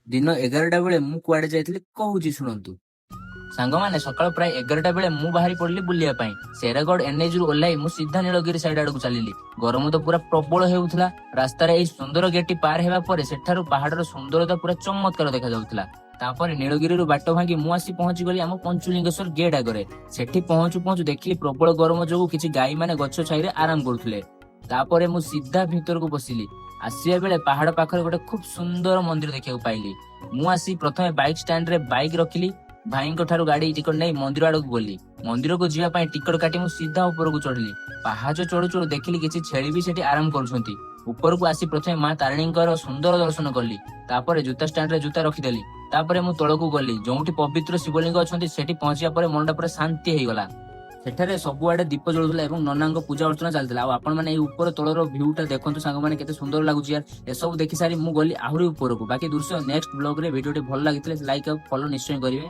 ଦିନ 11ଟା ବେଳେ ମୁଁ କୁଆଡେ ଯାଇଥିଲି, କହୁଛି ଶୁଣନ୍ତୁ। ସାଙ୍ଗମାନେ, ସକାଳ ପ୍ରାୟ 11ଟା ବେଳେ ମୁଁ ବାହାରି ପଡିଲି ବୁଲିବା ପାଇଁ। ଶେରଗଡ ଏନ୍ଏଚ୍ ରୁ ଓହ୍ଲାଇ ମୁଁ ସିଧା ନୀଳଗିରି ସାଇଡ୍ ଆଡକୁ ଚାଲିଲି। ଗରମ ତ ପୁରା ପ୍ରବଳ ହେଉଥିଲା। ରାସ୍ତାରେ ଏଇ ସୁନ୍ଦର ଗେଟଟି ପାର ହେବା ପରେ ସେଠାରୁ ପାହାଡର ସୁନ୍ଦରତା ପୁରା ଚମତ୍କାର ଦେଖାଯାଉଥିଲା। ତାପରେ ନୀଳଗିରିରୁ ବାଟ ଭାଙ୍ଗି ମୁଁ ଆସି ପହଞ୍ଚିଗଲି ଆମ ପଞ୍ଚୁଲିଙ୍ଗେଶ୍ୱର ଗେଟ୍ ଆଗରେ। ସେଠି ପହଞ୍ଚୁ ପହଞ୍ଚୁ ଦେଖିଲି, ପ୍ରବଳ ଗରମ ଯୋଗୁ କିଛି ଗାଈ ମାନେ ଗଛ ଛାଇରେ ଆରାମ କରୁଥିଲେ। ତାପରେ ମୁଁ ସିଧା ଭିତରକୁ ପଶିଲି। ଆସିବା ବେଳେ ପାହାଡ ପାଖରେ ଗୋଟେ ଖୁବ ସୁନ୍ଦର ମନ୍ଦିର ଦେଖିବାକୁ ପାଇଲି। ମୁଁ ଆସି ପ୍ରଥମେ ବାଇକ୍ ଷ୍ଟାଣ୍ଡରେ ବାଇକ୍ ରଖିଲି। ଭାଇଙ୍କ ଠାରୁ ଗାଡି ଟିକଟ ନେଇ ମନ୍ଦିର ଆଡକୁ ଗଲି। ମନ୍ଦିରକୁ ଯିବା ପାଇଁ ଟିକଟ କାଟି ମୁଁ ସିଧା ଉପରକୁ ଚଢିଲି। ପାହାଚ ଚଢୁ ଚଢୁ ଦେଖିଲି, କିଛି ଛେଳି ବି ସେଠି ଆରାମ କରୁଛନ୍ତି। ଉପରକୁ ଆସି ପ୍ରଥମେ ମା ତାରିଣୀଙ୍କର ସୁନ୍ଦର ଦର୍ଶନ କଲି। ତାପରେ ଜୁତା ଷ୍ଟାଣ୍ଡରେ ଜୁତା ରଖିଦେଲି। ତାପରେ ମୁଁ ତଳକୁ ଗଲି, ଯୋଉଠି ପବିତ୍ର ଶିବଲିଙ୍ଗ ଅଛନ୍ତି। ସେଠି ପହଞ୍ଚିବା ପରେ ମନଟା ପୁରା ଶାନ୍ତି ହେଇଗଲା। ସେଠାରେ ସବୁଆଡେ ଦୀପ ଜଳୁଥିଲା ଏବଂ ନନାଙ୍କ ପୂଜା ଅର୍ଚ୍ଚନା ଚାଲିଥିଲା। ଆଉ ଆପଣମାନେ ଏଇ ଉପର ତଳର ଭ୍ୟୁଟା ଦେଖନ୍ତୁ ସାଙ୍ଗମାନେ, କେତେ ସୁନ୍ଦର ଲାଗୁଛି ୟାର। ଏସବୁ ଦେଖି ସାରି ମୁଁ ଗଲି ଆହୁରି ଉପରକୁ। ବାକି ଦୃଶ୍ୟ ନେକ୍ସଟ ବ୍ଲଗରେ। ଭିଡିଓଟି ଭଲ ଲାଗିଥିଲେ ଲାଇକ୍ ଆଉ ଫଲୋ ନିଶ୍ଚୟ କରିବେ।